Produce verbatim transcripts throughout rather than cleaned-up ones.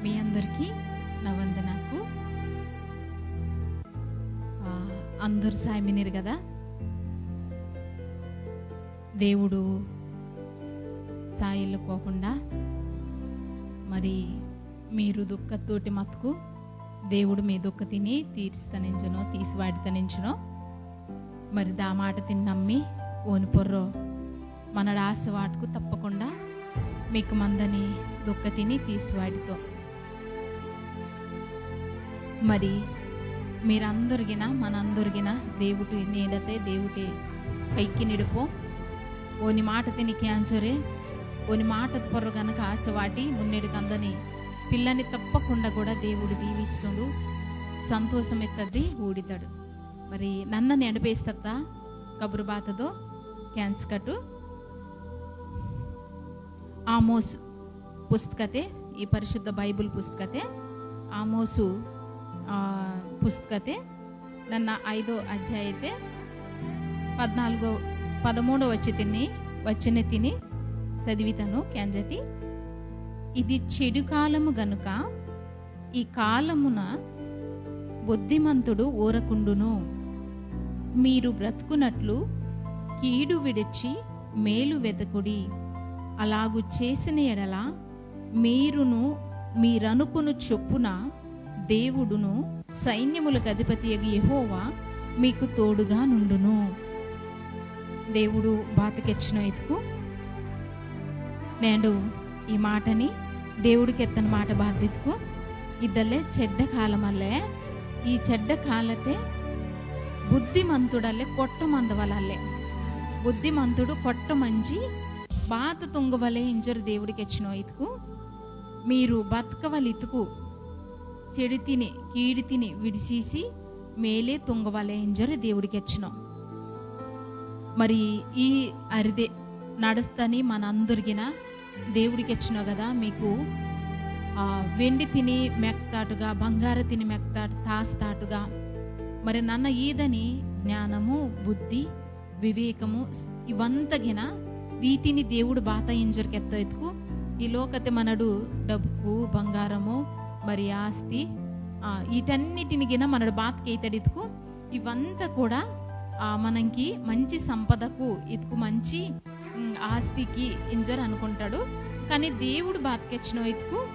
మీ అందరికీ నా వందనాకు. ఆ, అందరూ సాయమినిరు కదా. దేవుడు సాయిల్లుకోకుండా మరి మీరు దుఃఖతోటి మతుకు దేవుడు మీ దుఃఖతిని తీరుస్తానించునో, తీసివాడితనించునో. మరి దా మాట తిని నమ్మి ఓని పొర్రో మనడాస వాటుకు తప్పకుండా మీకు మందని దుఃఖతిని తీసివాడితో. మరి మీరందరిగిన, మనందరిగిన దేవుటి నీడతే, దేవుటి పైకి నిడుపో. ఓని మాట తిని క్యాంచొరే, ఓని మాట పొర్రో గనక ఆశ వాటి మున్నెడు కందని పిల్లని తప్పకుండా కూడా దేవుడు దీవిస్తుండు, సంతోషం ఎత్తద్ది ఊడితాడు. మరి నన్న నెడపేస్తత్త కబురు బాతదో క్యాంచకటు. ఆమోస్ పుస్తకతే, ఈ పరిశుద్ధ బైబిల్ పుస్తకతే, ఆమోసు, ఆ, పుస్తకతే, నన్న ఐదో అధ్యాయతే పద్నాలుగో, పదమూడో వచతిని, వచనతిని చదివితను క్యాంజటి. ఇది చెడు కాలము గనుక, ఈ కాలమున బుద్ధిమంతుడు ఊరకుండును. మీరు బ్రతుకునట్లు కీడు విడిచి మేలు వెదకుడి. అలాగు చేసిన ఎడల మీరును మీరనుకును చొప్పున దేవుడును సైన్యములకు అధిపతియగు యెహోవా మీకు తోడుగా నుండును. దేవుడు బాత కెచ్చినో ఇతుకు నేడు ఈ మాటని దేవుడు కెత్తని మాట బాత ఇతుకు ఇద్దలే చెడ్డ కాలమల్లే. ఈ చెడ్డ కాలతే బుద్ధిమంతుడల్లే కొట్ట మందవలల్లే. బుద్ధిమంతుడు కొట్ట మంజి బాత తుంగవలే ఇంజరు దేవుడు కెచ్చినో ఇతుకు మీరు బతకవలితుకు చెడుతిని, కీడుతిని విడిసీసి మేలే తుంగవలే ఇంజరు దేవుడు కెచ్చినో. మరి ఈ అరిదే నడుస్తని మనందరిగిన దేవుడు కెచ్చినో కదా మీకు, ఆ, వెండి తిని మెక్తాటుగా, బంగారు తిని మెక్తాటు, తాస్తాటుగా. మరి నన్న ఈదని జ్ఞానము, బుద్ధి, వివేకము, ఇవంతగిన వీటిని దేవుడు బాత ఇంజర్ కెత్తో ఇతుకు, ఈ లోకతే మనడు డబ్బుకు, బంగారము, మరి ఆస్తి, ఆ, వీటన్నిటిని గిన మనడు బాత కేతడితుకు, ఇవంతా కూడా, ఆ, మనంకి మంచి సంపదకు ఇతుకు మంచి, ఉమ్, ఆస్తికి ఇంజర్ అనుకుంటాడు. కానీ దేవుడు బాత కెచ్చినో ఇతుకు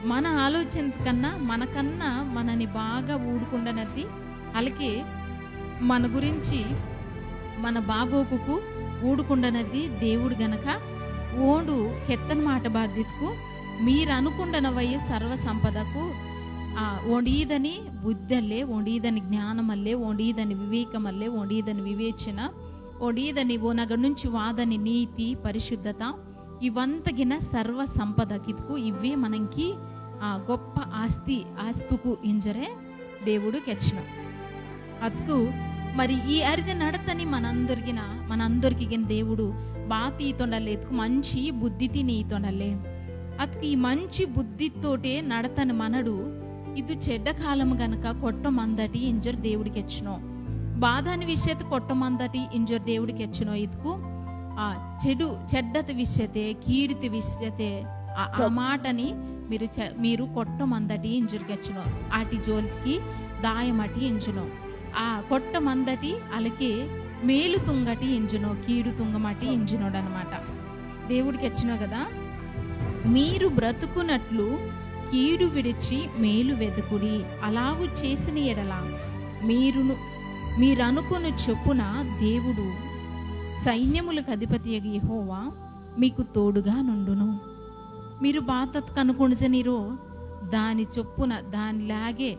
మన ఆలోచన కన్నా, మనకన్నా మనని బాగా ఊడుకుండనద్ది, అలాగే మన గురించి, మన బాగోగుకు ఊడుకుండనద్ది దేవుడు గనక ఓండు కెత్తని మాట బాత ఇతుకు మీరు అనుకుండనవయ్యే సర్వ సంపదకు, ఆ, ఓండీదని బుద్ధల్లే, ఓండీదని జ్ఞానమల్లే, ఓండీదని వివేకమల్లే, ఓండీదని వివేచన, ఓండీదని ఓనగ నుంచి వాదని నీతి, పరిశుద్ధత, ఇవంతగిన సర్వ సంపద కితుకు ఇవే మనంకి, ఆ, గొప్ప ఆస్తి, ఆస్తుకు ఇంజరే దేవుడు కెచ్చిన. అతుకు మరి ఈ అరిది నడతని మనందరిగిన, మనందరికిగిన దేవుడు బాతి ఈతొండలే, ఇతుకు మంచి బుద్ధి తిని ఈతొండలే. అతుకు ఈ మంచి బుద్ధితోటే నడతని మనడు, ఇది చెడ్డ కాలం గనక కొట్ట మందటి ఇంజర్ దేవుడు కెచ్చినో. బాధాని విషయత కొట్ట మందటి ఇంజర్ దేవుడు కెచ్చినో. ఇతుకు ఆ చెడు, చెడ్డత విషయతే, కీడిత విషయతే, ఆ, ఆ మాటని మీరు చె-, మీరు కొట్ట మందటి ఇంజర్ కెచ్చినో. ఆటి జోలికి దాయమటి ఇంజునో. ఆ కొట్ట మందటి అలకే మేలు తుంగటి ఇంజునో, కీడు తుంగమటి ఇంజునోడనమాట. దేవుడు కెచ్చినో కదా, మీరు బ్రతుకునట్లు కీడు విడిచి మేలు వెదకుడి. అలాగు చేసిన ఎడల మీరును, మీరనుకొను చొప్పున దేవుడు, సైన్యములకు అధిపతియగు యెహోవా మీకు తోడుగా నుండును. మీరు బాతత్ కనుకొనుజనిరో దాని చొప్పున, దానిలాగే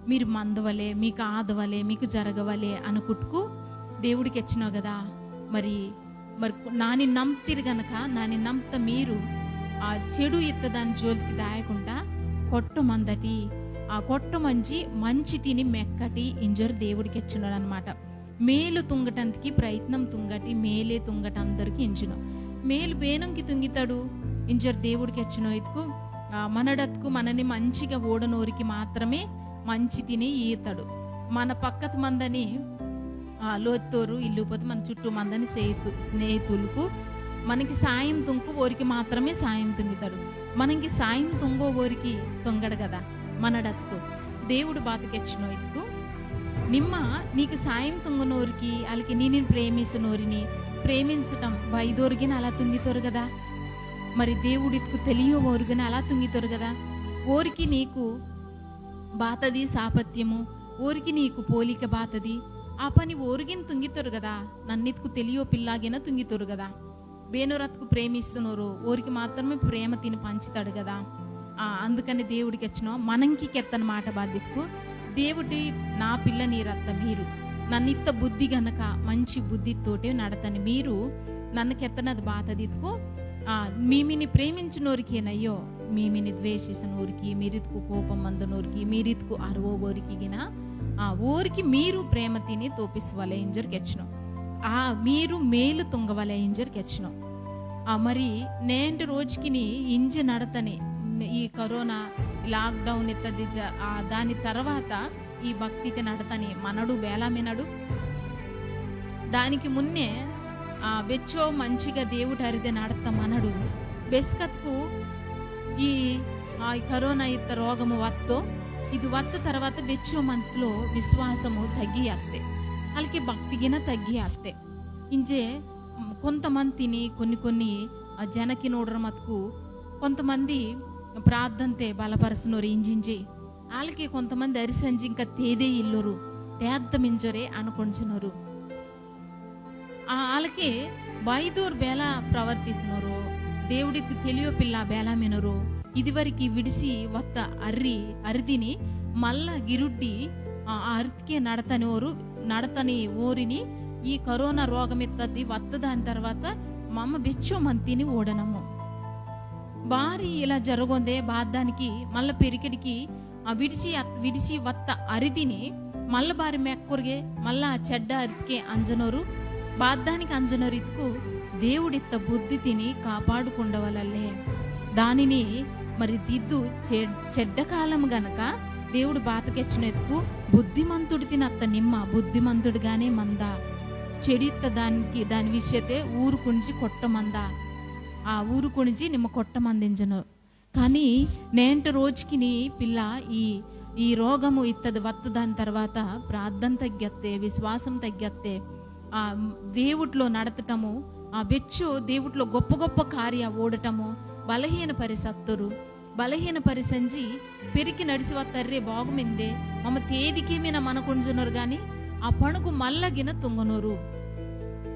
మీరు మందవలే, మీకు ఆదవలే, మీకు జరగవలే అనుకుట్టుకు దేవుడు కెచ్చినో కదా. మరి, మరి నాని నమ్తిరు గనక, నాని నమ్త మీరు ఆ చెడు ఇత్తదాని జోలికి దాయకుండా కొట్ట మందటి, ఆ కొట్ట మంజి మంచి తిని మెక్కటి ఇంజర్ దేవుడు కెచ్చినోడనమాట. మేలు తుంగటంతకి ప్రయత్నం తుంగటి, మేలే తుంగటందరికి ఇంజును. మేలు బేనంకి తుంగితాడు ఇంజర్ దేవుడు కెచ్చినో ఇతుకు, ఆ, మనడత్కు మనని మంచిగా ఓడనోరికి మాత్రమే మంచి తిని ఈతడు. మన పక్కత మందని, ఆ, లోత్తోరు ఇల్లుపోతే మన చుట్టూ మందని స్నేహితు-, స్నేహితులకు మనకి సాయం తుంకు ఓరికి మాత్రమే సాయం తుంగితాడు. మనంకి సాయం తుంగో ఓరికి తుంగడు కదా. మనడత్కు దేవుడు బాత కెచ్చినో ఇత్కు, నిమ్మ నీకు సాయం తుంగనోరికి, అలాగే నిన్ను ప్రేమిస్తున్నోరిని ప్రేమించటం బైదోరిగిన అలా తుంగితోరు కదా. మరి దేవుడిత్కు తెలియ ఓరుగిన అలా తుంగితోరు కదా. ఓరికి నీకు బాతది సాపత్యము, ఓరికి నీకు పోలిక బాతది, ఆ పని ఓరుగిన తుంగితోరు కదా. నన్నిత్కు తెలియో పిల్లాగిన తుంగితోరు కదా. బేనోరత్కు ప్రేమిస్తున్నోరు, ఓరికి మాత్రమే ప్రేమ తిని పంచుతాడు కదా. ఆ, అందుకని దేవుడికి వచ్చిన మనంకి కెత్తన మాట బాధితుకు, దేవుడి నా పిల్ల నీరత్త మీరు, నన్నిత్త బుద్ధి గనక మంచి బుద్ధితోటే నడతని మీరు, నన్ను కెత్తనది బాతదితుకు, ఆ, మీమిని ప్రేమించినోరికేనయ్యో, మీమిని ద్వేషిసినోరికి, మీరితుకు కోపం మందనోరికి, మీరితుకు అరవోరికి గిన, ఆ, ఓరికి మీరు ప్రేమ తిని తోపిసవలే ఇంజర్ కెచ్చినో. ఆ, మీరు మేలు తుంగవలే ఇంజర్ కెచ్చినో. ఆ, మరి నేంటి రోజుకిని ఇంజ నడతని, ఈ కరోనా lockdown ఇత్తది జ-, ఆ, దాని తర్వాత ఈ భక్తితే నడతని మనడు బేలా మినడు. దానికి మున్నే, ఆ, బెచ్చో మంచిగా దేవుడు అరిదే నడత మనడు. బెస్కత్కు ఈ, ఆ, ఈ కరోనా ఇత్త రోగము వత్తో, ఇది వత్త తర్వాత బెచ్చో మంత్లో విశ్వాసము తగ్గి అత్తే, అలాగే భక్తిగిన తగ్గి అత్తే. ఇంజే, మ్, కొంతమందిని కొన్ని కొన్ని, ఆ, జనకి నోడర మత్కు కొంతమంది ప్రార్థంతే బలపరచునోరు ఇంజింజి. ఆలకే కొంతమంది అరిసంజి ఇంకా తేదే ఇల్లురు, తేద్ద మింజరే అనుకొంచునోరు. ఆ ఆలకే బైదోర్ బేలా ప్రవర్తిసినోరు, దేవుడికి తెలియో పిల్ల బేలా మినరు, ఇదివరకు విడిసి వత్త అర్రి అరిదిని మల్ల గిరుడ్డి, ఆ, ఆ అరితికే నడతని ఓరు, నడతని ఓరిని ఈ కరోనా రోగమిత్తది వత్తదాని తర్వాత మమ్మ బెచ్చో మంతిని ఓడనము. బారి ఇలా జరగొందే బాద్దానికి మల్ల పెరికెడికి ఆ విడిచి అత్-, విడిచి వత్త అరిదిని మల్ల బారి మెక్కొరిగే మల్ల ఆ చెడ్డ అరితికే అంజనోరు, బాద్దానికి అంజనోరు ఇత్కు దేవుడిత్త బుద్ధి తిని కాపాడుకుండవలల్లే. దానిని మరి దిద్దు చె-, చెడ్డ కాలం గనక దేవుడు బాత కెచ్చినో ఇత్కు బుద్ధిమంతుడు తినత్త నిమ్మ బుద్ధిమంతుడుగానే మంద. చెడిత్త దానికి, దాని విషయతే ఊరు కుణిజి కొట్ట మంద. ఆ ఊరు కుణిజి నిమ్మ కొట్ట మందింజను. కానీ నేంటి రోజుకిని పిల్ల ఈ, ఈ రోగము ఇత్తది వత్తదాని తర్వాత ప్రార్థన తగ్గత్తే, విశ్వాసం తగ్గత్తే, ఆ, దేవుట్లో నడతటము, ఆ, బెచ్చు దేవుట్లో గొప్ప గొప్ప కార్య ఓడటము, బలహీన పరిసత్తురు, బలహీన పరిసంజి పెరికి నడిచి వత్తర్రే బాగుమిందే, మమ్మ తేదికి మీన మనకుంజునరు గాని, ఆ పణుగు మల్లగిన తుంగనూరు.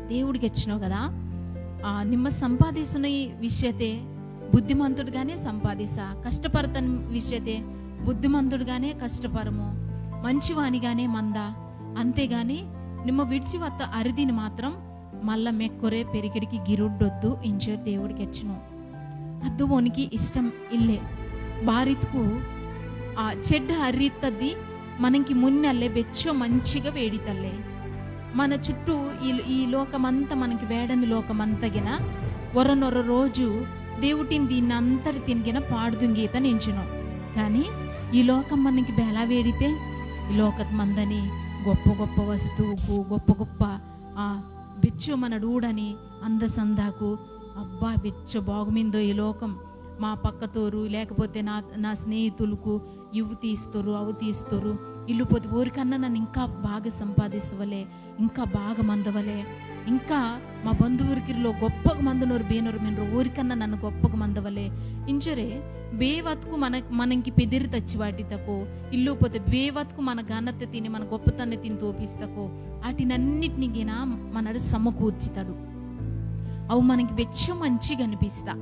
దేవుడికి వచ్చినావు కదా, ఆ, నిమ్మ సంపాదిస్తున్న ఈ విషయతే బుద్ధిమంతుడుగానే సంపాదిసా, కష్టపడతని విషయతే బుద్ధిమంతుడుగానే కష్టపడము, మంచివానిగానే మంద. అంతేగాని నిమ్మ విడిచి వత్త అరిదిని మాత్రం మల్ల మెక్కొరే పెరికెడికి గిరుడ్డొద్దు ఇంచో దేవుడికి ఎచ్చును. అద్దు ఓనికి ఇష్టం ఇల్లే. బారిత్కు ఆ చెడ్డ అర్రిత్తద్ది మనకి మున్నల్లే బెచ్చో మంచిగా వేడితల్లే. మన చుట్టూ ఈ, ఈ లోకమంతా మనకి వేడని లోకమంతగిన ఒరనొర రోజు దేవుటిని దీన్నంతటి తినిగిన పాడుదుంగీత నించును. కానీ ఈ లోకం మనకి బేలా వేడితే ఈ లోకత్ మందని గొప్ప గొప్ప వస్తువుకు, గొప్ప గొప్ప ఆ బెచ్చో మనడు ఊడని అందసందాకు, అబ్బా, బెచ్చో బాగుమిందో ఈ లోకం. మా పక్కతోరు, లేకపోతే నా, నా స్నేహితులకు ఇవి తీస్తారు, అవి తీస్తారు. ఇల్లు పోతే ఓరికన్నా నన్ను ఇంకా బాగా సంపాదించవలే, ఇంకా బాగా మందవలే, ఇంకా మా బంధువురికిలో గొప్పగా మందనోరు బేనోరు మినరు, ఓరికన్నా నన్ను గొప్పగా మందవలే. ఇంచరే బేవత్కు మన, మనంకి పెదిరి తచ్చి వాటితకో, ఇల్లు పోతే బేవత్కు మన ఘనత తిని, మన గొప్పతనం తిని తోపిస్తకో, వాటినన్నిటినిగిన మనడు సమకూర్చితాడు. అవు మనకి బెచ్చో మంచిగా అనిపిస్తా.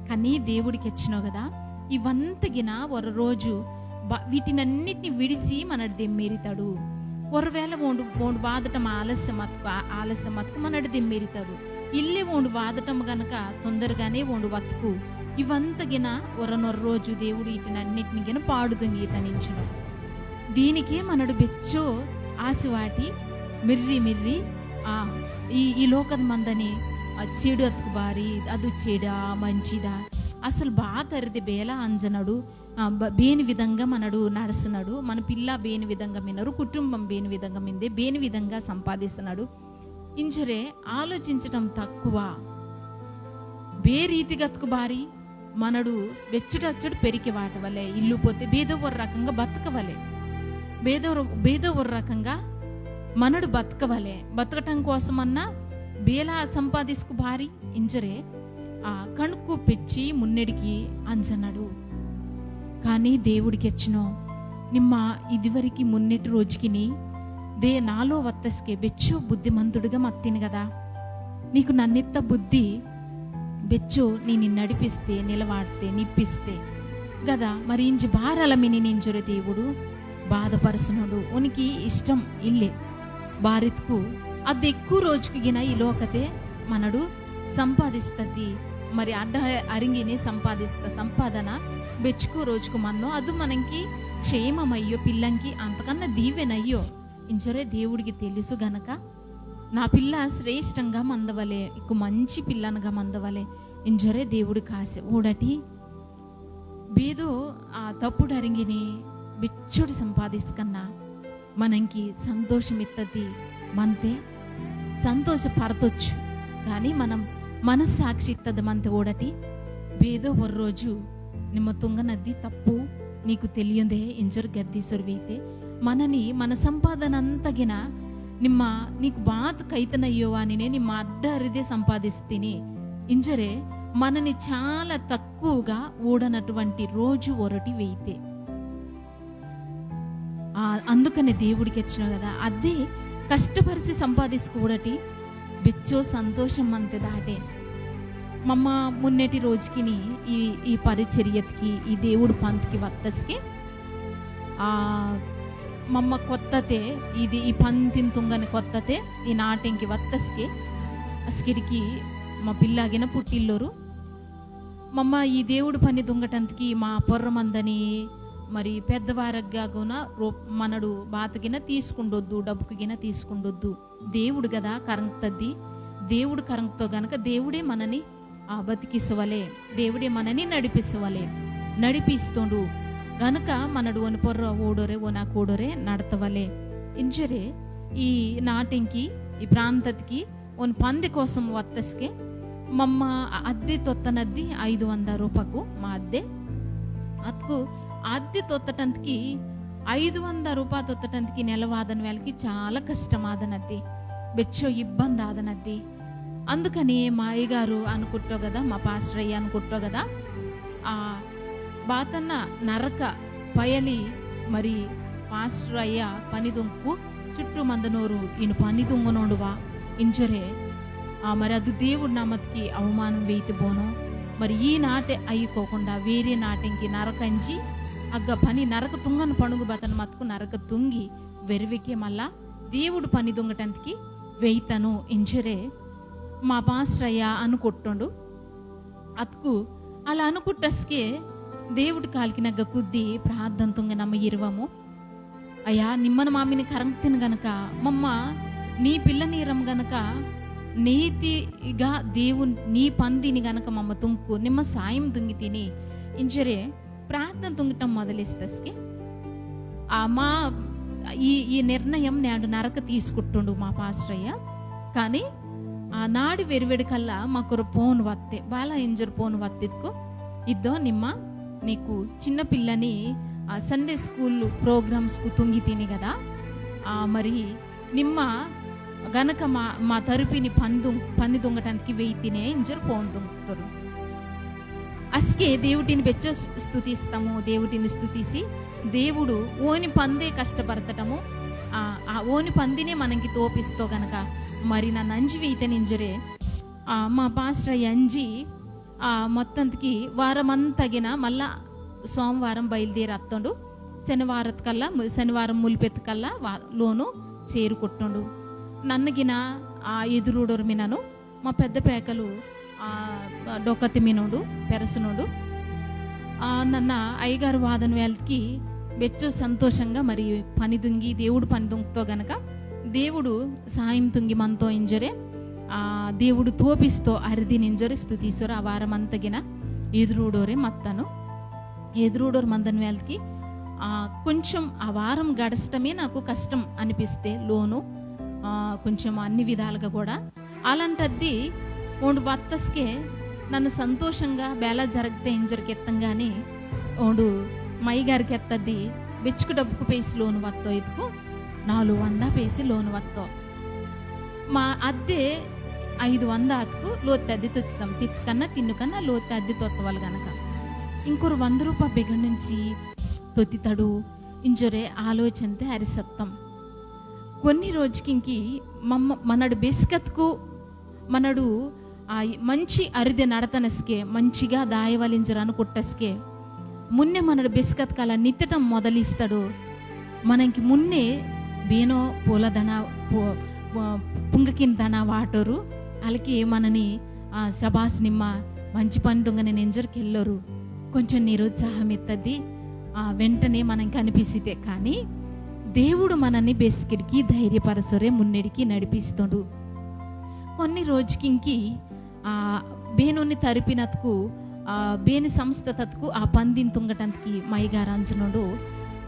కానీ దేవుడికి ఎచ్చినావు కదా, ఇవంతగిన ఒర రోజు బ-, వీటినన్నిటిని విడిచి మనడు దెమ్మేరితాడు. ఒకవేళ ఓండు, ఓండు వాదటం ఆలస్యం అత్కు, ఆ-, ఆలస్యం అత్కు మనడు దెమ్మేరితాడు. ఇల్లే ఓండు వాదటం గనక తొందరగానే ఓండు వత్కు, ఇవంతగిన ఒరనొర రోజు దేవుడు వీటినన్నిటినిగిన పాడుదుంగి తనించును. దీనికే మనడు బెచ్చో ఆశవాటి మిర్రి మిర్రి, ఆ, ఈ, ఈ లోకద మందని, ఆ, చెడు అత్కు బారి, అదు చెడా, మంచిదా, అసలు బాతరిది బేల అంజనడు, ఆ, బ-, బేని విధంగా మనడు నడుస్తున్నాడు, మన పిల్ల బేని విధంగా మినరు, కుటుంబం బేని విధంగా మిందే, బేని విధంగా సంపాదిస్తున్నాడు. ఇంజరే ఆలోచించటం తక్కువ. బే రీతిగత్కు బారి, మనడు వెచ్చుటచ్చుడు పెరికె వాటవలే, ఇల్లు పోతే బేదో ఒర్ర రకంగా బతకవలే, బేదో బేదో ఒర్ర రకంగా మనడు బతకవలే. బతకటం కోసమన్నా బేలా సంపాదించుకు బారి ఇంజరే ఆ కణుకు పెచ్చి మున్నెడికి అంజనడు. కానీ దేవుడికెచ్చునో, నిమ్మ ఇదివరకు మున్నెటి రోజుకిని దే నాలో వత్తస్కే బెచ్చో బుద్ధిమంతుడిగా మత్తిని కదా. నీకు నన్నిత్త బుద్ధి బెచ్చో నీ నిన్ను నడిపిస్తే, నిలవాడితే, నిప్పిస్తే కదా. మరి ఇంజి బారల మిని నింజొరు దేవుడు బాధపరుస్తున్నాడు. ఉనికి ఇష్టం ఇల్లే. బారిత్కు అది ఎక్కువ రోజుకు గిన ఈ లోకతే మనడు సంపాదిస్తది. మరి అడ్డ అరింగిని సంపాదిస్త సంపాదన బెచ్చుకో రోజుకు మన్నో అది మనంకి క్షేమమయ్యో, పిల్లంకి అంతకన్నా దీవెనయ్యో. ఇంజరే దేవుడికి తెలుసు గనక నా పిల్ల శ్రేష్టంగా మందవలే, ఇకు మంచి పిల్లనగా మందవలే. ఇంజరే దేవుడు కాసే ఓడటి బేదో ఆ తప్పుడు అరింగిని బిచ్చుడు సంపాదిస్కన్నా మనంకి సంతోషమిత్తది మంతే సంతోషపరచొచ్చు. కానీ మనం మనస్సాక్షి ఇత్తది మంతే ఓడటి బేదో ఒర్రోజు నిమ్మ తుంగనద్ది తప్పు నీకు తెలియందే ఇంజరు గద్ది సొరువైతే మనని మన సంపాదన అంతగిన నిమ్మ నీకు బాత కైతనయ్యో అనినే నిమ్మ అడ్డ అరిదే సంపాదిస్తిని. ఇంజరే మనని చాలా తక్కువగా ఊడనటువంటి రోజు ఒరటి వెయితే. ఆ, అందుకనే దేవుడికి వచ్చిన కదా, అదే కష్టపరిచి సంపాదించుకోవడటి బెచ్చో సంతోషం అంతే దాటే. మమ్మ మున్నెటి రోజుకిని ఈ, ఈ పరిచర్యతకి, ఈ దేవుడు పంత్కి వత్తస్కి, ఆ, మమ్మ కొత్తతే, ఇది ఈ పంతిని తుంగని కొత్తతే, ఈ నాటెంకి వత్తస్కి, అస్కిడికి మా పిల్లాగిన పుట్టిల్లోరు. మమ్మ ఈ దేవుడు పని దుంగటంతకి మా పొర్రమందని మరి పెద్దవారగ్గాగున రో-, మనడు బాతగిన తీసుకుండొద్దు, డబ్బుకిగిన తీసుకుండొద్దు. దేవుడు గదా కరంగ్తద్ది, దేవుడు కరంగ్తో గనక దేవుడే మనని, ఆ, బతికిసవలే, దేవుడే మనని నడిపిసవలే, నడిపిస్తుండు గనక మనడు ఓని పొర్ర ఓడోరే, ఓనా కూడోరే నడతవలే. ఇంజరే ఈ నాటింకి, ఈ ప్రాంతత్కి ఓని పంది కోసం వత్తస్కే మమ్మ అద్దె తొత్తనద్ది ఐదు వంద రూపాకు మా అద్దె. అత్కు అద్దె తొత్తటంతకి ఐదు వంద రూపా తొత్తటంతకి నెలవాదన వేళకి చాలా కష్టమాదనద్ది, బెచ్చో ఇబ్బంది ఆదనద్ది. అందుకని మా అయ్యగారు అనుకుంటో కదా, మా పాస్టర్ అయ్య అనుకుంటో కదా, ఆ బాతన్న నరక పయలి మరి పాస్టర్ అయ్య పనిదుంకు చుట్టూ మందనోరు ఈయన పనిదుంగనోడువా ఇంజరే. ఆ, మరి అది దేవుడు నామతికి అవమానం వేయితే బోనో. మరి ఈ నాటే అయ్యుకోకుండా వేరే నాటెంకి నరకంజి అగ్గ పని నరక తుంగన పణుగు బతన మతుకు నరక తుంగి వెరువికే మళ్ళా దేవుడు పని దుంగటంతకి వెయితను ఇంజరే మా పాస్టర్ అయ్య అనుకుంటుండు. అత్కు అలా అనుకుట్టస్కే దేవుడు కాలికినగ్గ కుద్ది ప్రార్థన తుంగ నమ్మ ఇరువము. అయ్యా, నిమ్మన మామిని కరంగ్తిని గనక మమ్మ నీ పిల్లనీరం గనక నీతిగా దేవుని నీ పందిని గనక మమ్మ తుంకు నిమ్మ సాయం తుంగితిని ఇంజరే ప్రార్థన తుంగటం మొదలిస్తస్కే. ఆ మా ఈ ఈ నిర్ణయం నేడు నరక తీసుకుంటుండు మా పాస్టర్ అయ్య. కానీ ఆ నాడు వెరువెడు కల్లా మాకొరు ఫోన్ వత్తే, బాల ఇంజర్ ఫోన్ వత్తిద్కు, ఇద్దో నిమ్మ నీకు చిన్న పిల్లని ఆ సండే స్కూల్ ప్రోగ్రామ్స్కు తుంగితిని కదా, ఆ మరి నిమ్మ గనక మా మా తరుపిని పందు పని దుంగటానికి వెయితినే ఇంజర్ ఫోన్ దుంగుతారు. అస్కే దేవుటిని బెచ్చ స్తుతిస్తాము. దేవుటిని స్తుతిసి దేవుడు ఓని పందే కష్టపడతటము, ఆ, ఆ ఓని పందినే మనకి తోపిస్తో గనక మరి నా నంజి వెయితనింజరే. ఆ, మా పాస్టర్ అంజి, ఆ, మొత్తంకి వారమంతగిన మళ్ళా సోమవారం బయలుదేరి అత్తండు. శనివారం కల్లా ము-, శనివారం ములిపెత్తు కల్లా వా-, లోను చేరుకొట్టుండు. నన్నగిన ఆ ఎదురుడొరు మినను మా పెద్ద పేకలు, ఆ, డొక్కతి మినోడు, పెరసనోడు. ఆ, నన్న అయ్యగారు వాదన వేళకి బెచ్చో సంతోషంగా మరి పని దుంగి, దేవుడు పని దుంగుతో గనక దేవుడు సాయం తుంగి మనతో ఇంజరే, ఆ, దేవుడు తోపిస్తో అరిది నింజరే స్తుతిసోరు. ఆ వారమంతగిన ఎదురుడోరే మత్తను. ఎదురుడోరు మందని వేళకి, ఆ, కొంచెం ఆ వారం గడచటమే నాకు కష్టం అనిపిస్తే లోను, ఆ, కొంచెం అన్ని విధాలుగా కూడా. అలాంటద్ది ఓండు వత్తస్కే తను సంతోషంగా బేలా జరగతే ఇంజర్ కెత్తంగానే ఓండు మైగారు కెత్తది బెచ్చుకు డబ్బుకు పేసి లోను వత్తో ఇత్కు నాలుగు వంద పేసి లోను వత్తో. మా అద్దె ఐదు వంద అత్కు లోత్తది తుత్తం. తిత్కన్నా తిన్నుకన్నా లోత్తది తొత్తవల్ గనక. ఇంకొరు వంద రూపాయ బెగ నుంచి తొత్తితడు ఇంజొరే ఆలోచనతే అరిసత్తం. కొన్ని రోజుకింకి మమ్మ-, మనడు బెస్కత్కు మనడు ఆ మంచి అరిదె నడతనస్కే, మంచిగా దాయవలింజరను కొట్టస్కే, మున్నే మనడు బెస్కత్కల నిత్తటం మొదలిస్తడు. మనంకి మున్నే బేనో పూలదన పో-, పో-, పుంగకిన దన వాటోరు, అలకి మనని, ఆ, శబాస్ నిమ్మ మంచి పని దొంగని నెంజర్ కెల్లోరు. కొంచెం నిరుత్సాహం ఎత్తది, ఆ, వెంటనే మనం కనిపిస్తే కానీ దేవుడు మనని బెస్కిడికి ధైర్యపరచొరే మున్నెడికి నడిపిస్తుండు. కొన్ని రోజుకింకి, ఆ, బేనోని తరిపినత్కు, ఆ, బేని సంస్థ తత్కు ఆ పందిని తుంగటంతకి మైగారంజనుడు.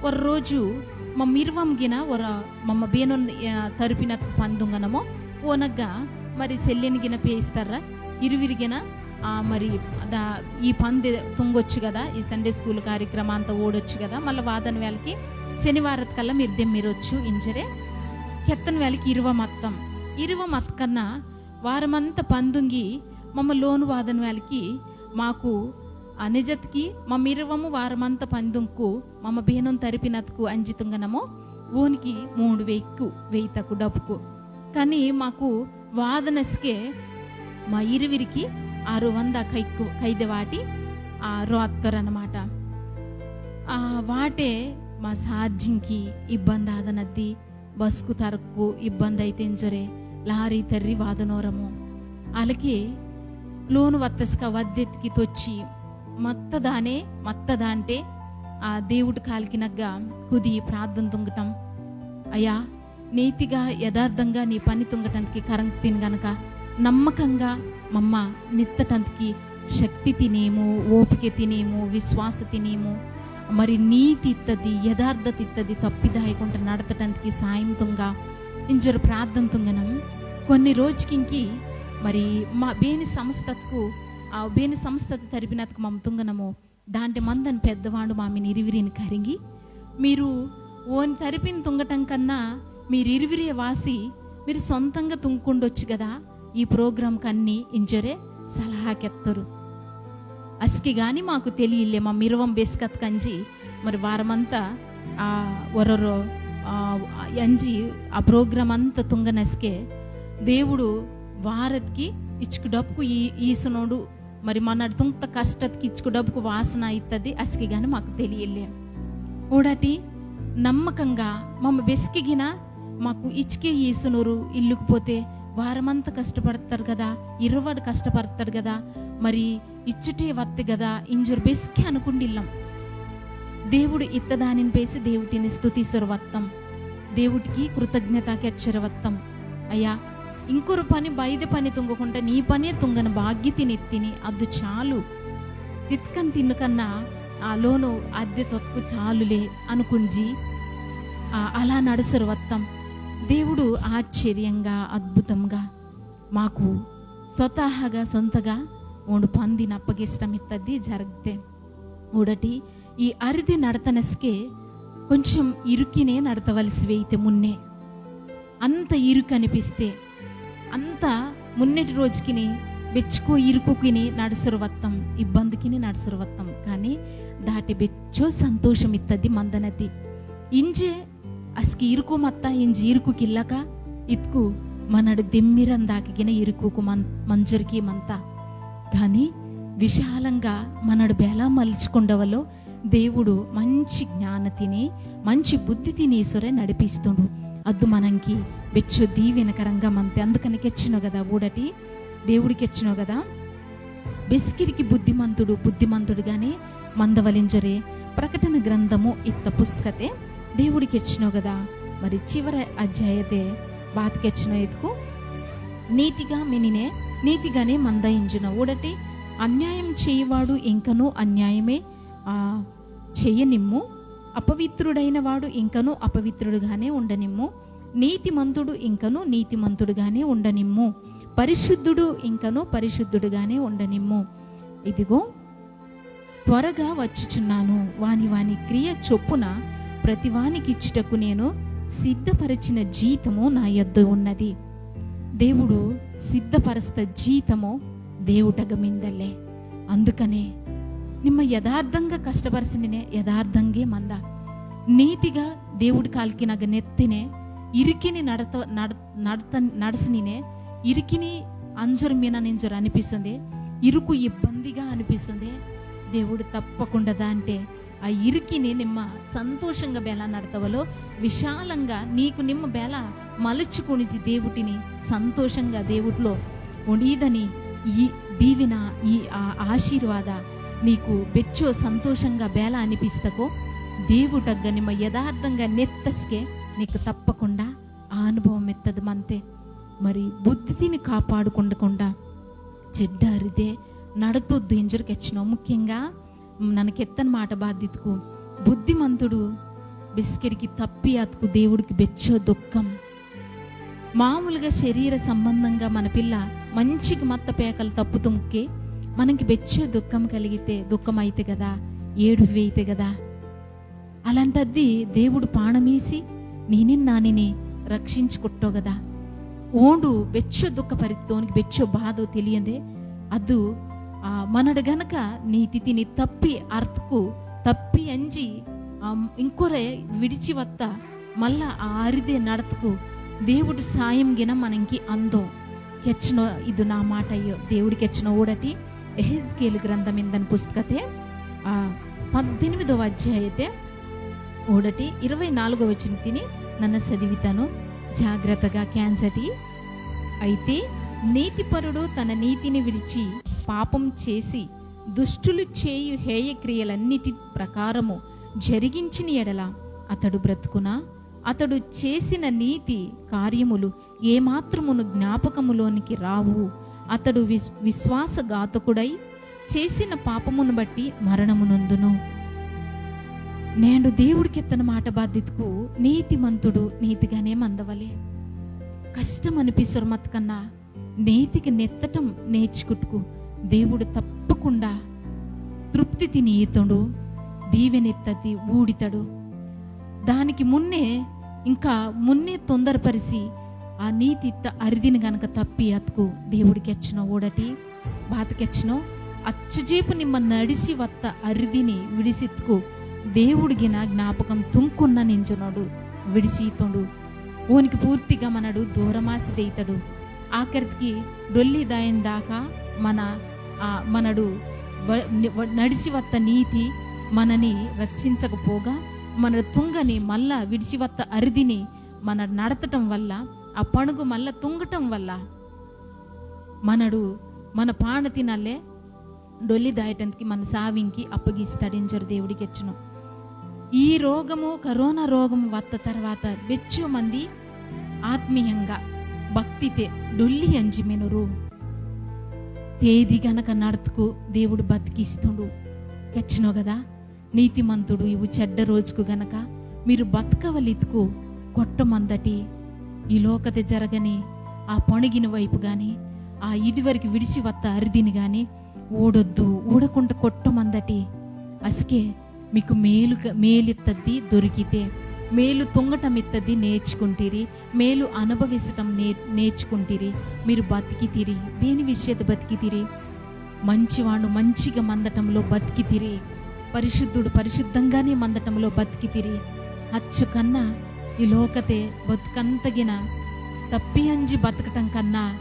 ఒర రోజు మమ్మ ఇరువం గిన ఒర మమ్మ బేనోని, ఆ, తరిపినత్కు పందుంగనమో ఓనగ్గా మరి సెల్లెని గిన పేయిస్తారా ఇరువిరి గిన, ఆ, మరి దా-, ఈ పంది తుంగొచ్చు కదా, ఈ Sunday school కార్యక్రమం అంతా ఓడొచ్చు కదా, మళ్ళీ వాదన వేళకి శనివారత్కల్లా మీరు దెమ్మిరొచ్చు ఇంజరే. కెత్తన వేళకి ఇరువ మత్తం, ఇరువ మత్కన్నా వారమంతా పందుంగి మమ్మ లోను వాదన వేళకి మాకు ఆ నిజత్కి మమ్మ ఇరువము వారమంతా పందుంకు మమ్మ బేనోని తరిపినత్కు అంజితుంగనమో ఓనికి మూడు వెయ్యికు వెయ్యితకు డబ్బుకు. కానీ మాకు వాదనస్కే మా ఇరువిరికి ఆరు వంద కైకు-, కైదె వాటి, ఆ, రోత్తరన్నమాట. ఆ, వాటే మా సార్జింకి ఇబ్బంది ఆదనద్ది, బస్కు తరకు ఇబ్బంది అయితే ఇంజొరే, లారీ తర్రి వాదనోరము. అలాగే లోను వత్తస్క వద్దెత్కి తొచ్చి మత్తదానే మత్తదాంటే ఆ దేవుడు కాలికినగ్గా కుది ప్రార్థన తుంగటం. అయ్యా, నీతిగా యథార్థంగా నీ పని తుంగటంతకి కరంక్తిని గనక నమ్మకంగా మమ్మ నిత్తటంతకి శక్తి తినేము, ఓపిక తినేము, విశ్వాస తినేము. మరి నీతి ఇత్తది, యథార్థత ఇత్తది, తప్పిదాయకుండా నడతటంతకి సాయం తుంగ ఇంజరు ప్రార్థన తుంగనం. కొన్ని రోజుకింకి మరి మా బేని సంస్థకు, ఆ బేని సంస్థ తరిపినతకు మమ్మ తుంగనము. దాంటె మందని పెద్దవాండు మామిని ఇరువిరిని కరింగి, మీరు ఓని తరిపిని తుంగటం కన్నా మీరు ఇరువిరియే వాసి మీరు సొంతంగా తుంగుకుండొచ్చు కదా ఈ program కన్ని ఇంజొరే సలహా కెత్తరు. అస్కి గాని మాకు తెలియిల్లే, మా మిరవం బెస్కత్ కంజి మరి వారమంతా ఆ ఒరొరో, ఆ, అంజి ఆ program అంతా తుంగనస్కే దేవుడు వారత్కి ఇచ్చుకు డబ్బుకు ఈ-, ఈసునోడు. మరి మనడు తుంక్త కష్టత్కి ఇచ్చుకు డబ్బుకు వాసన ఇత్తది అస్కి గాని మాకు తెలియలే. ఓడటి నమ్మకంగా మమ్మ బెస్కిగిన మాకు ఇచ్చుకే ఈసునోరు ఇల్లుకు పోతే వారమంతా కష్టపడతాడు కదా, ఇరవడు కష్టపడతాడు కదా, మరి ఇచ్చుటే వత్తి కదా ఇంజురు బెస్కి అనుకుండిల్లం. దేవుడు ఇత్తదానిని పేసి దేవుటిని స్తుతిసరు వత్తం, దేవుటికి కృతజ్ఞత కెచ్చరు వత్తం. అయ్యా, ఇంకొరు పని బైదె పని తుంగకుంట నీ పనే తుంగన భాగ్యతినెత్తిని అద్దు చాలు. తిత్కన్ తిన్నుకన్నా ఆ లోను అద్దె తొత్కు చాలులే అనుకుంజి, ఆ, అలా నడుసరు వత్తం. దేవుడు ఆశ్చర్యంగా, అద్భుతంగా మాకు స్వతహాగా, సొంతగా ఓండు పందిన అప్పగిష్టమిత్తది జరగ్తే. ఊడటి ఈ అరిది నడతనస్కే కొంచెం ఇరుకినే నడతవలసి వెయితే మున్నే. అంత ఇరుకు అనిపిస్తే, అంత మున్నటి రోజుకిని బెచ్చుకో ఇరుకుకిని నడుసురు వత్తం, ఇబ్బందికిని నడుసురు వత్తం. కానీ దాటి బెచ్చో సంతోషమిత్తది మందనది. ఇంజే అస్కి ఇరుకు మత్త ఇంజి ఇరుకు కిల్లక ఇత్కు మనడు దెమ్మిరందాకిగిన ఇరుకుకు మన్-, మంజరికి మంత. కానీ విశాలంగా మనడు బేలా మలుచుకుండవలో దేవుడు మంచి జ్ఞానతిని, మంచి బుద్ధితిని ఈసొరే నడిపిస్తుండు. అద్దు మనంకి బెచ్చు దీవెనకరంగా మంతే. అందుకని కెచ్చినో కదా ఊడటి, దేవుడు కెచ్చినో కదా. బెస్కిడికి బుద్ధిమంతుడు, బుద్ధిమంతుడుగానే మందవలింజరే. ప్రకటన గ్రంథము ఇత్త పుస్తకతే దేవుడు కెచ్చినో కదా. మరి చివరి అధ్యాయతే బాత కెచ్చినో ఎత్తుకు నీతిగా మినినే, నీతిగానే మంద ఇంజున ఊడటి. అన్యాయం చేయువాడు ఇంకనూ అన్యాయమే, ఆ, చేయనిమ్ము. అపవిత్రుడైన వాడు ఇంకనూ అపవిత్రుడుగానే ఉండనిమ్ము. నీతిమంతుడు ఇంకనూ నీతిమంతుడుగానే ఉండనిమ్ము. పరిశుద్ధుడు ఇంకను పరిశుద్ధుడుగానే ఉండనిమ్ము. ఇదిగో, త్వరగా వచ్చుచున్నాను. వాని వాని క్రియ చొప్పున ప్రతి వానికిచ్చుటకు నేను సిద్ధపరచిన జీతము నా యొద్ద ఉన్నది. దేవుడు సిద్ధపరస్త జీతము దేవుటగ మిందల్లే. అందుకనే నిమ్మ యథార్థంగా కష్టపరిచిననే యథార్థంగే మంద. నీతిగా దేవుడి కాల్కినగ నెత్తినే ఇరికిని నడత-, నడ-, నడత-, నడసినినే ఇరికిని అంజురు మీన నింజురు అనిపిస్తుంది, ఇరుకు ఇబ్బందిగా అనిపిస్తుంది. దేవుడు తప్పకుండా దా అంటే ఆ ఇరికిని నిమ్మ సంతోషంగా బేలా నడతవలో, విశాలంగా నీకు నిమ్మ బేలా మలుచుకునిచి దేవుటిని సంతోషంగా దేవుటిలో ఉండీదని ఈ దీవెన, ఈ ఆ ఆశీర్వాద నీకు బెచ్చో సంతోషంగా బేలా అనిపిస్తకో, దేవుటగ్గ నిమ్మ యథార్థంగా నెత్తస్కే నీకు తప్పకుండా ఆ అనుభవం ఎత్తది మంతే. మరి బుద్ధిని కాపాడుకుండకుండా చెడ్డ అరిదే నడతొద్దు ఇంజురు కెచ్చినో. ముఖ్యంగా నన్న కెత్తని మాట బాధ్యతకు బుద్ధిమంతుడు బిస్కెడికి తప్పి అతుకు దేవుడికి బెచ్చో దుఃఖం. మామూలుగా శరీర సంబంధంగా మన పిల్ల మంచికి మత్త పేకలు తప్పుతుంకే మనకి బెచ్చో దుఃఖం కలిగితే, దుఃఖం అయితే కదా, ఏడుపు అయితే కదా. అలాంటద్ది దేవుడు పాణమీసి నేనిన్ నానిని రక్షించుకుట్టో కదా. ఓండు బెచ్చో దుఃఖ పరిత్తోనికి బెచ్చో బాధో తెలియందే. అదు, ఆ, మనడు గనక నీతి తిని తప్పి అర్థకు తప్పి అంజి, ఆ, ఇంకొరే విడిచి వత్త మళ్ళా ఆ అరిదే నడతకు దేవుడు సాయం గిన మనకి అందో. కెచ్చినో ఇది నా మాట అయ్యో. దేవుడు కెచ్చినో ఓడటి ఎహెజ్కేలు గ్రంథం ఇందని పుస్తకతే, ఆ, పద్దెనిమిదవ అధ్యాయతే ఓడటి ఇరవై నాలుగవ వచనం తిని నన్న చదివితాను. జాగ్రత్తగా క్యాన్సటి. అయితే నీతిపరుడు తన నీతిని విడిచి పాపం చేసి దుష్టులు చేయు హేయ క్రియలన్నిటి ప్రకారము జరిగించిన ఎడల అతడు బ్రతుకునా? అతడు చేసిన నీతి కార్యములు ఏమాత్రమును జ్ఞాపకములోనికి రావు. అతడు విస్-, విశ్వాసఘాతకుడై చేసిన పాపమును బట్టి మరణమునొందును. నేడు దేవుడికెత్తన మాట బాధ్యతకు నీతిమంతుడు నీతిగానే మందవలే. కష్టం అనిపిస్తురు మతకన్నా నీతికి నెత్తటం నేర్చుకుట్టుకు దేవుడు తప్పకుండా తృప్తి తిని ఈతడు, దీవెనెత్తది ఊడితడు. దానికి మున్నే, ఇంకా మున్నే తొందరపరిచి ఆ నీతి ఇత్త అరిదిని గనక తప్పి అతుకు దేవుడికి ఎచ్చనో ఓడటి బాతకెచ్చనో అచ్చుజేపు నిమ్మ నడిసి వత్త అరిదిని విడిసిత్కు దేవుడిగిన జ్ఞాపకం తుంకున్న నింజనోడు విడిసితోండు. ఓనికి పూర్తిగా మనడు దూరమాసి దేయితడు. ఆఖరికి డొల్లి దాయందాకా మన, ఆ, మనడు వ-, ని-, వ-, నడిసి వత్త నీతి మనని రక్షించకపోగా, మనడు తుంగని మళ్ళా విడిసి వత్త అరిదిని మన నడతటం వల్ల, ఆ పణుగు మళ్ళా తుంగటం వల్ల మనడు మన పాణ తినలే డొల్లి దాయటందుకి మన సావింకి అప్పగిస్తాడింజరు దేవుడికి ఎచ్చును. ఈ రోగము, కరోనా రోగము వత్త తర్వాత బెచ్చో మంది ఆత్మీయంగా భక్తితే డొల్లి అంజి మినురు. తేది గనక నడతకు దేవుడు బతికిస్తుండు. కెచ్చునో కదా, నీతిమంతుడు ఇవు చెడ్డ రోజుకు గనక మీరు బతకవలితుకు కొట్టమందటి. ఈ లోకతే జరగని ఆ పొణిగిన వైపు గాని, ఆ ఇదివరకు విడిచి వత్త అరిదిని గాని ఊడొద్దు, ఊడకుంట కొట్టమందటి. అస్కే మీకు మేలు క-, మేలిత్తద్ది దొరికితే, మేలు తుంగటమిత్తద్ది నేర్చుకుంటిరి, మేలు అనుభవించటం నే-, నేర్చుకుంటిరి, మీరు బతికితిరి. బేని విషయత బతికితిరి? మంచివాడు మంచిగా మందటంలో బతికితిరి, పరిశుద్ధుడు పరిశుద్ధంగానే మందటంలో బతికితిరి. అచ్చు కన్నా ఈ లోకతే బతుకంతగిన తప్పి అంజి బతకటం కన్నా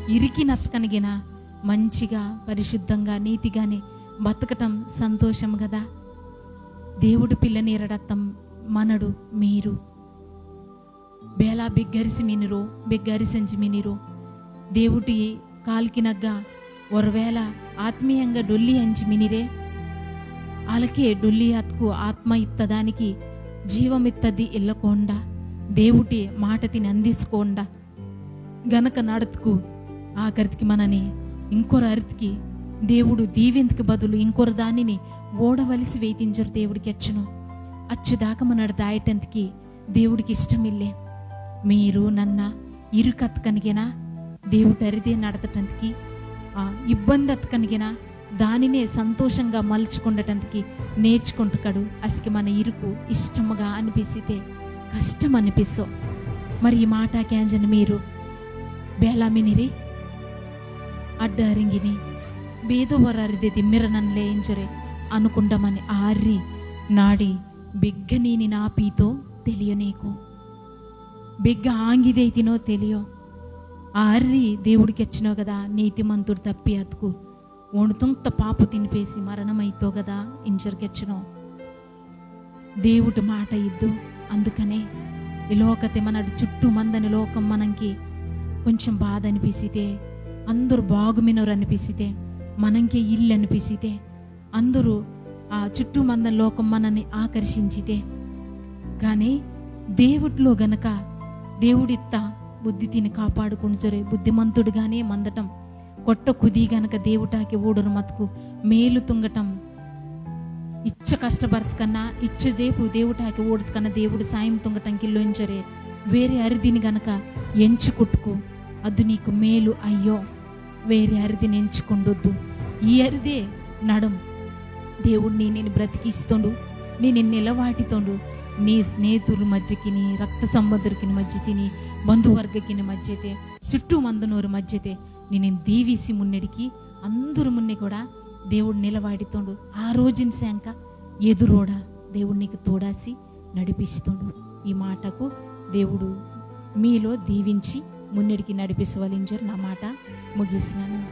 ఇరికి నతకనిగిన మంచిగా పరిశుద్ధంగా నీతిగానే బతకటం సంతోషం కదా. దేవుడు పిల్లనేరడత్తం మనడు మీరు బేలా బెగ్గరిసి మినిరో, బెగ్గరిసంజి మినిరో. దేవుటి కాల్కినగ్గా ఒరవేళ ఆత్మీయంగా డొల్లి అంజి మినిరే, అలాకే డొల్లి అత్కు ఆత్మ ఇత్తదానికి జీవమిత్తది ఇల్లకోండా, దేవుటి మాటతిని అందించుకోండా గనక నడతకు ఆఖరికి మనని ఇంకొర అరితికి దేవుడు దీవెందుకు బదులు ఇంకొర దానిని ఓడవలసి వేతించరు దేవుడికి అచ్చును. అచ్చుదాకా మనడు దాయటందుకి దేవుడికి ఇష్టమిల్లే. మీరు నన్న ఇరుకత్కనిగేనా దేవుటరిదే నడతటందుకి, ఆ, ఇబ్బంది అతకనిగిన దానినే సంతోషంగా మలుచుకుండటందుకి నేర్చుకుంటుకడు. అసికి మన ఇరుకు ఇష్టముగా అనిపిస్తే, కష్టం అనిపిస్తో. మరి ఈ మాట కేంజని మీరు బేలామినిరి, అడ్డారింగిని, బేదో వరారిదే దిమ్మిరనన్లే ఇంజొరే అనుకుండమని ఆ అర్రి నాడి బెగ్గ నీని నాపీతో తెలియో నీకు. బెగ్గ ఆంగిదైతినో తెలియో. ఆ అర్రి దేవుడు కెచ్చినో కదా, నీతిమంతుడు తప్పి అతుకు. ఓండు తుంక్త పాపు తినిపేసి మరణమైతో కదా, ఇంజొర్ కెచ్చినో. దేవుడు మాట ఇద్దు. అందుకనే ఈ లోకతే మనడు చుట్టూ మందని లోకం మనంకి కొంచెం బాధ అనిపిసితే, అందరు బాగుమినోరు అనిపిసితే, మనంకే ఇల్లు అనిపిసితే, అందరూ ఆ చుట్టూ మందని లోకం మనని ఆకర్షించితే, కానీ దేవుడిలో గనక దేవుడిత్త బుద్ధి తిని కాపాడుకుంచొరే బుద్ధిమంతుడుగానే మందటం. కొట్ట కుది గనక దేవుటాకి ఊడరు మతుకు మేలు తుంగటం. ఇచ్చ కష్టపడతకన్నా ఇచ్చ జేపు దేవుటాకి ఊడతకన్నా దేవుడు సాయం తుంగటం కిల్లోంచొరే. వేరే అరిదిని గనక ఎంచుకుట్టుకు, అది నీకు మేలు అయ్యో. వేరే అరిదిని ఎంచుకుండొద్దు. ఈ అరిదే నడం. దేవుడు నీ నేను బ్రతికిస్తోండు, నీ నేను నిలవాటితోండు. నీ స్నేహితుల మధ్యకిని, రక్త సంబంధులకిని మధ్య తిని, బంధువర్గకిని మధ్యతే, చుట్టూ మందనోరు మధ్యతే, నీ నేను దీవిసి మున్నెడికి అందరు మున్నే కూడా దేవుడు నిలవాటితోండు. ఆ రోజున శాంక ఎదురోడా దేవుడు నీకు తోడాసి నడిపిస్తోండు. ఈ మాటకు దేవుడు మీలో దీవించి మున్నెడికి నడిపిసవలింజరు నా మాట ముగిస్తున్నాను.